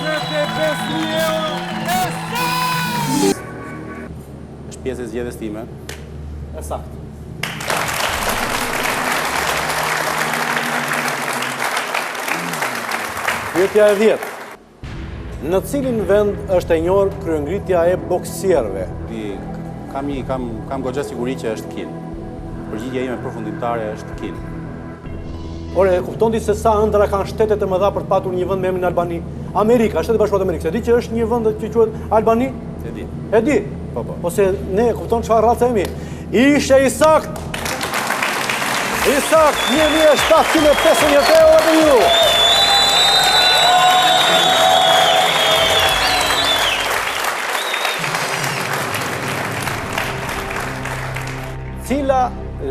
25.000 euro. E saktë! Është pjesë e zgjedhjes time. E saktë. Pyetja e 10. Në cilin vend është e njohur kryengritja e boksierëve? Di, kam një kam kam goxha siguri që është Kinë. Përgjigja ime përfundimtare është Kinë. Ore, e kupton ti se sa ëndrra kanë shtetet e mëdha për të patur një vend me emrin Albani? Amerika, Shtetet e Bashkuara të Amerikës. E di që është një vend që quhet Albani? E di. E di. Po, po. Ose ne e kupton çfarë rrace jemi? Ishte i saktë. I saktë, 1750 euro për ju. Cila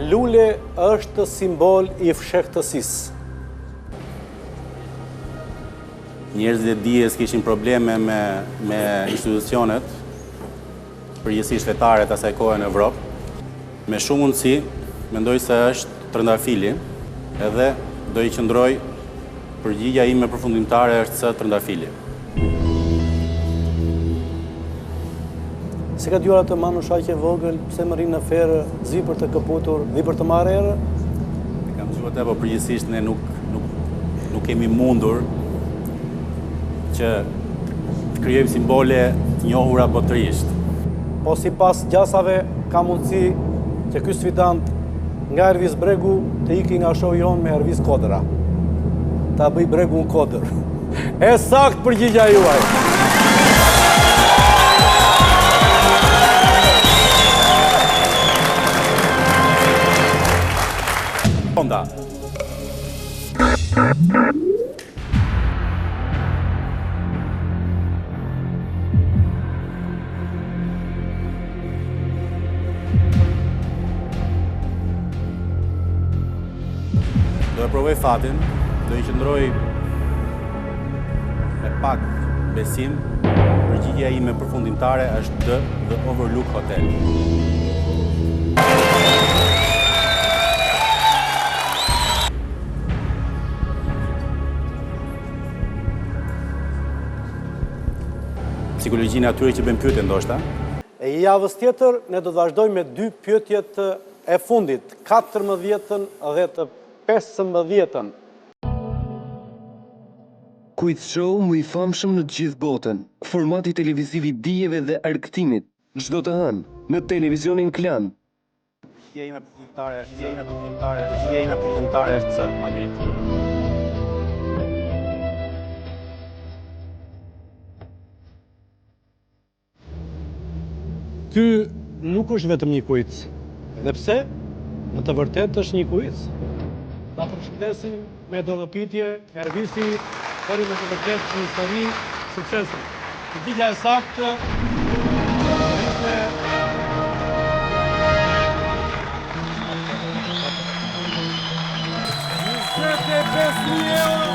lule është simbol i fshehtësisë? Njerëzit e dijes kishin probleme me me institucionet, përgjithësisht fetare të asaj kohe në Evropë. Me shumë mundësi, mendoj se është trëndafili, edhe do i qëndroj përgjigja ime përfundimtare është C trëndafili. S'e ke dëgjuar atë Manush aq e vogël, pse më rri në ferë, s'vij për të këputur, vij për të marrë erë? E kam dëgjuar atë, po përgjithësisht ne nuk nuk nuk kemi mundur që të krijojmë simbole të njohura botërisht. Po sipas gjasave ka mundësi që ky sfidant nga Ervis Bregu të iki nga show jonë me Ervis Kodra. Ta bëj Bregun Kodër. E saktë përgjigja juaj. Honda. Do e provoj fatin, do i qëndroj me pak besim, përgjigja ime përfundimtare është D, The Overlook Hotel. Psikologjinë e atyre që bëjnë pyetje ndoshta. E javës tjetër ne do të vazhdojmë me dy pyetjet e fundit, 14-ën dhe të 15-ën. Quiz show më i famshëm në të gjithë botën, formati televiziv i dijeve dhe argëtimit, çdo të hënë, në televizionin Klan. Përgjigja ime përfundimtare është përgjigja ime përfundimtare përgjigja ime përfundimtare është C, Madrid. Ky nuk është vetëm një kuiz. Edhe pse në të vërtetë është një kuiz. Ta përshëndesim me dorëpitje Ervisi bëri me të vërtetë një histori suksesi. Përgjigja e saktë ishte 25.000 euro.